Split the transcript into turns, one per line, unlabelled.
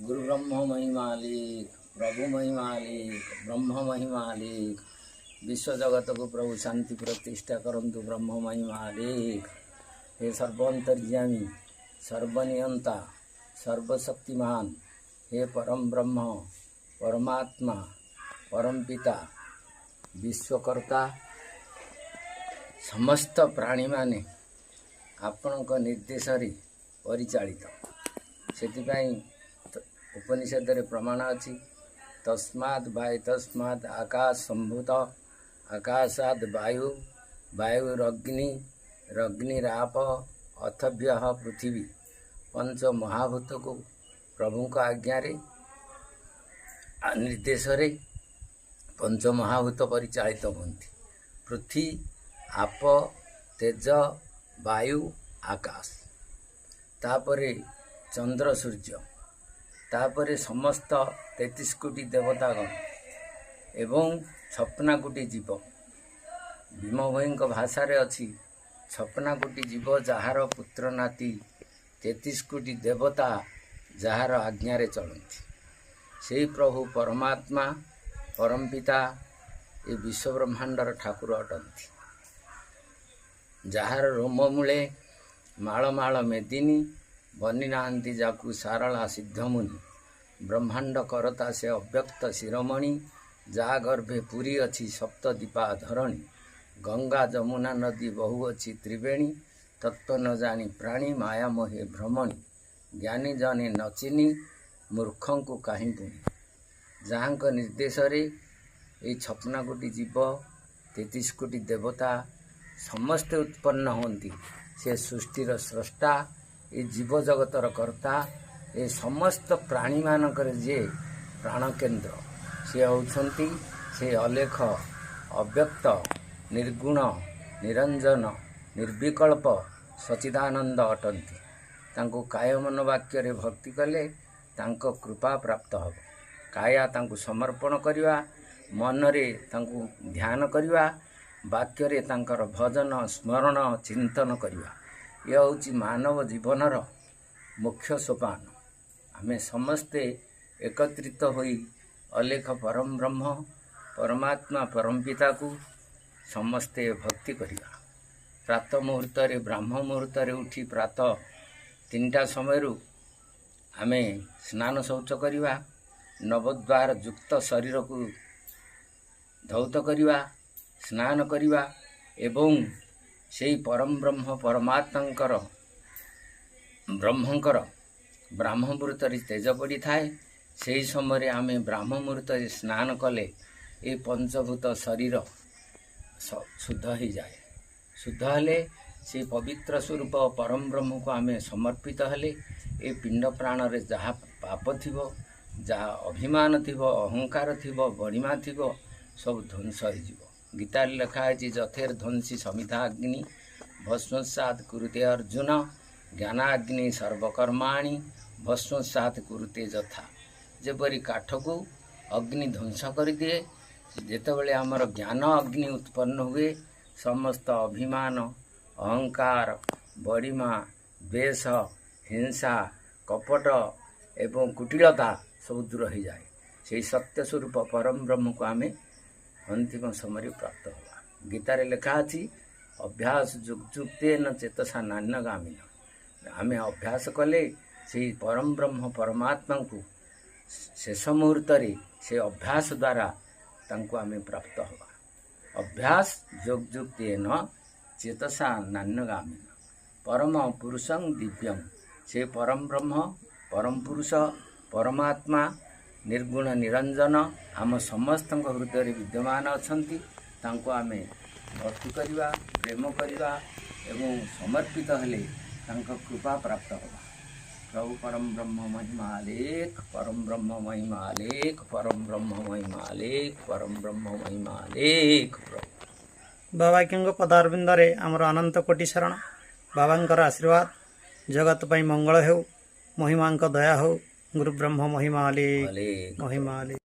ଗୁରୁ ବ୍ରହ୍ମ ମହିମା ଅଲେଖ, ପ୍ରଭୁ ମହିମା ଅଲେଖ, ବ୍ରହ୍ମ ମହିମା ଅଲେଖ। ବିଶ୍ୱ ଜଗତକୁ ପ୍ରଭୁ ଶାନ୍ତି ପ୍ରତିଷ୍ଠା କରନ୍ତୁ। ବ୍ରହ୍ମ ମହିମା ଅଲେଖ। ହେ ସର୍ବାନ୍ତର୍ଯ୍ୟାମୀ, ସର୍ବନିୟନ୍ତା, ସର୍ବଶକ୍ତିମାନ, ହେ ପରମ ବ୍ରହ୍ମ ପରମାତ୍ମା ପରମ ପିତା ବିଶ୍ୱକର୍ତ୍ତା, ସମସ୍ତ ପ୍ରାଣୀମାନେ ଆପଣଙ୍କ ନିର୍ଦ୍ଦେଶରେ ପରିଚାଳିତ। ସେଥିପାଇଁ ଉପନିଷଦରେ ପ୍ରମାଣ ଅଛି, ତସ୍ମାଦ୍ ବାୟୁ ତସ୍ମାଦ୍ ଆକାଶ ସମ୍ଭୂତ, ଆକାଶାଦ୍ ବାୟୁ, ବାୟୁରଗ୍ନି, ଅଗ୍ନିରାପ, ଅଥଭ୍ୟ ପୃଥିବୀ। ପଞ୍ଚ ମହାଭୂତକୁ ପ୍ରଭୁଙ୍କ ଆଜ୍ଞାରେ, ନିର୍ଦ୍ଦେଶରେ ପଞ୍ଚ ମହାଭୂତ ପରିଚାଳିତ ହୁଅନ୍ତି: ପୃଥ୍ୱୀ, ଆପ, ତେଜ, ବାୟୁ, ଆକାଶ। ତାପରେ ଚନ୍ଦ୍ର, ସୂର୍ଯ୍ୟ, ତାପରେ ସମସ୍ତ 33 କୋଟି ଦେବତାଗଣ ଏବଂ 56 କୋଟି ଜୀବ। ଭୀମଭୋଇଙ୍କ ଭାଷାରେ ଅଛି, 56 କୋଟି ଜୀବ ଯାହାର ପୁତ୍ର ନାତି, 33 କୋଟି ଦେବତା ଯାହାର ଆଜ୍ଞାରେ ଚଳନ୍ତି, ସେଇ ପ୍ରଭୁ ପରମାତ୍ମା ପରମପିତା ଏ ବିଶ୍ୱ ବ୍ରହ୍ମାଣ୍ଡର ଠାକୁର ଅଟନ୍ତି, ଯାହାର ରୋମ ମୂଳେ ମାଳ ମାଳ ମେଦିନୀ, ବନି ନାହାନ୍ତି ଯାକୁ ସାରଳା ସିଦ୍ଧମୁନି। ବ୍ରହ୍ମାଣ୍ଡ କରତା ସେ ଅବ୍ୟକ୍ତ ଶିରୋମଣି, ଯାହା ଗର୍ଭେ ପୁରୀ ଅଛି ସପ୍ତଦୀପା ଧରଣୀ। ଗଙ୍ଗା ଯମୁନା ନଦୀ ବହୁଅଛି ତ୍ରିବେଣୀ, ତତ୍ତ୍ୱ ନ ଜାଣି ପ୍ରାଣୀ ମାୟା ମୋହେ ଭ୍ରମଣି। ଜ୍ଞାନୀ ଜନେ ନ ଚିହ୍ନି ମୂର୍ଖଙ୍କୁ କାହିଁ ପୁଣି। ଯାହାଙ୍କ ନିର୍ଦ୍ଦେଶରେ ଏଇ 56 କୋଟି ଜୀବ, 33 କୋଟି ଦେବତା ସମସ୍ତେ ଉତ୍ପନ୍ନ ହୁଅନ୍ତି, ସେ ସୃଷ୍ଟିର ସ୍ରଷ୍ଟା, ଏ ଜୀବଜଗତର କର୍ତ୍ତା, ଏ ସମସ୍ତ ପ୍ରାଣୀମାନଙ୍କର ଯିଏ ପ୍ରାଣକେନ୍ଦ୍ର, ସିଏ ହେଉଛନ୍ତି ସେ ଅଲେଖ, ଅବ୍ୟକ୍ତ, ନିର୍ଗୁଣ, ନିରଞ୍ଜନ, ନିର୍ବିକଳ୍ପ ସଚିଦାନନ୍ଦ ଅଟନ୍ତି। ତାଙ୍କୁ କାୟ ମନ ବାକ୍ୟରେ ଭକ୍ତି କଲେ ତାଙ୍କ କୃପା ପ୍ରାପ୍ତ ହେବ। କାୟା ତାଙ୍କୁ ସମର୍ପଣ କରିବା, ମନରେ ତାଙ୍କୁ ଧ୍ୟାନ କରିବା, ବାକ୍ୟରେ ତାଙ୍କର ଭଜନ, ସ୍ମରଣ, ଚିନ୍ତନ କରିବା, ଇଏ ହେଉଛି ମାନବ ଜୀବନର ମୁଖ୍ୟ ସୋପାନ। ଆମେ ସମସ୍ତେ ଏକତ୍ରିତ ହୋଇ ଅଲେଖ ପରମ ବ୍ରହ୍ମ ପରମାତ୍ମା ପରମପିତାକୁ ସମସ୍ତେ ଭକ୍ତି କରିବା। ପ୍ରାତଃ ମୁହୂର୍ତ୍ତରେ, ବ୍ରାହ୍ମ ମୁହୂର୍ତ୍ତରେ ଉଠି ପ୍ରାତଃ 3ଟା ସମୟରୁ ଆମେ ସ୍ନାନ ଶୌଚ କରିବା, ନବଦ୍ୱାର ଯୁକ୍ତ ଶରୀରକୁ ଧୌତ କରିବା, ସ୍ନାନ କରିବା ଏବଂ ସେଇ ପରମ ବ୍ରହ୍ମ ପରମାତ୍ମାଙ୍କର ବ୍ରହ୍ମଙ୍କର ବ୍ରାହ୍ମ ମୁହୂର୍ତ୍ତରେ ତେଜ ପଡ଼ିଥାଏ। ସେହି ସମୟରେ ଆମେ ବ୍ରାହ୍ମ ମୁହୂର୍ତ୍ତରେ ସ୍ନାନ କଲେ ଏ ପଞ୍ଚଭୂତ ଶରୀର ଶୁଦ୍ଧ ହେଇଯାଏ। ଶୁଦ୍ଧ ହେଲେ ସେଇ ପବିତ୍ର ସ୍ୱରୂପ ପରମ ବ୍ରହ୍ମକୁ ଆମେ ସମର୍ପିତ ହେଲେ ଏ ପିଣ୍ଡ ପ୍ରାଣରେ ଯାହା ପାପ ଥିବ, ଯାହା ଅଭିମାନ ଥିବ, ଅହଙ୍କାର ଥିବ, ବଡ଼ିମା ଥିବ, ସବୁ ଧ୍ୱଂସ ହେଇଯିବ। ଗୀତାରେ ଲେଖା ହେଇଛି, ଯଥୈର ଧ୍ୱଂସି ସମିଧାଗ୍ନି ଭସ୍ମସାତ୍ କୁରୁତେ ଅର୍ଜୁନ, ଜ୍ଞାନାଗ୍ନି ସର୍ବକର୍ମାଣି ଭସ୍ମସାତ୍ କୁରୁତେ ଯଥା। ଯେପରି କାଠକୁ ଅଗ୍ନି ଧ୍ୱଂସ କରିଦିଏ, ଯେତେବେଳେ ଆମର ଜ୍ଞାନ ଅଗ୍ନି ଉତ୍ପନ୍ନ ହୁଏ, ସମସ୍ତ ଅଭିମାନ, ଅହଙ୍କାର, ବଡ଼ିମା, ଦ୍ୱେଷ, ହିଂସା, କପଟ ଏବଂ କୁଟିଳତା ସବୁ ଦୂର ହେଇଯାଏ। ସେଇ ସତ୍ୟ ସ୍ୱରୂପ ପରମ ବ୍ରହ୍ମକୁ ଆମେ ଅନ୍ତିମ ସମୟରେ ପ୍ରାପ୍ତ ହେବା। ଗୀତାରେ ଲେଖା ଅଛି, ଅଭ୍ୟାସ ଯୋଗଯୁକ୍ତେନ ଚେତସା ନାନ୍ୟଗାମିନ। ଆମେ ଅଭ୍ୟାସ କଲେ ସେଇ ପରମ ବ୍ରହ୍ମ ପରମାତ୍ମାଙ୍କୁ ଶେଷ ମୁହୂର୍ତ୍ତରେ ସେ ଅଭ୍ୟାସ ଦ୍ୱାରା ତାଙ୍କୁ ଆମେ ପ୍ରାପ୍ତ ହେବା। ଅଭ୍ୟାସ ଯୋଗଯୁକ୍ତେନ ଚେତସା ନାନ୍ୟଗାମିନ ପରମ ପୁରୁଷଂ ଦିବ୍ୟಂ। ସେ ପରମ ବ୍ରହ୍ମ, ପରମ ପୁରୁଷ, ପରମାତ୍ମା, ନିର୍ଗୁଣ, ନିରଞ୍ଜନ ଆମ ସମସ୍ତଙ୍କ ହୃଦୟରେ ବିଦ୍ୟମାନ ଅଛନ୍ତି। ତାଙ୍କୁ ଆମେ ଭକ୍ତି କରିବା, ପ୍ରେମ କରିବା ଏବଂ ସମର୍ପିତ ହେଲେ ତାଙ୍କ କୃପା ପ୍ରାପ୍ତ ହେବା। ପ୍ରଭୁ ପରମ ବ୍ରହ୍ମ ମହିମା ଅଲେଖ, ପରମ ବ୍ରହ୍ମ ମହିମା ଅଲେଖ, ପରମ ବ୍ରହ୍ମ ମହିମା ଅଲେଖ, ପରମ ବ୍ରହ୍ମ ମହିମା ଅଲେଖ ପ୍ରଭୁ।
ବାବାଙ୍କ ପଦାରବିନ୍ଦରେ ଆମର ଅନନ୍ତ କୋଟି ଶରଣ। ବାବାଙ୍କର ଆଶୀର୍ବାଦ ଜଗତ ପାଇଁ ମଙ୍ଗଳ ହେଉ, ମହିମାଙ୍କ ଦୟା ହେଉ। ଗୁରୁ ବ୍ରହ୍ମ ମହିମା ଅଲେଖ।
ଅଲେଖ।
ମହିମା ଅଲେଖ।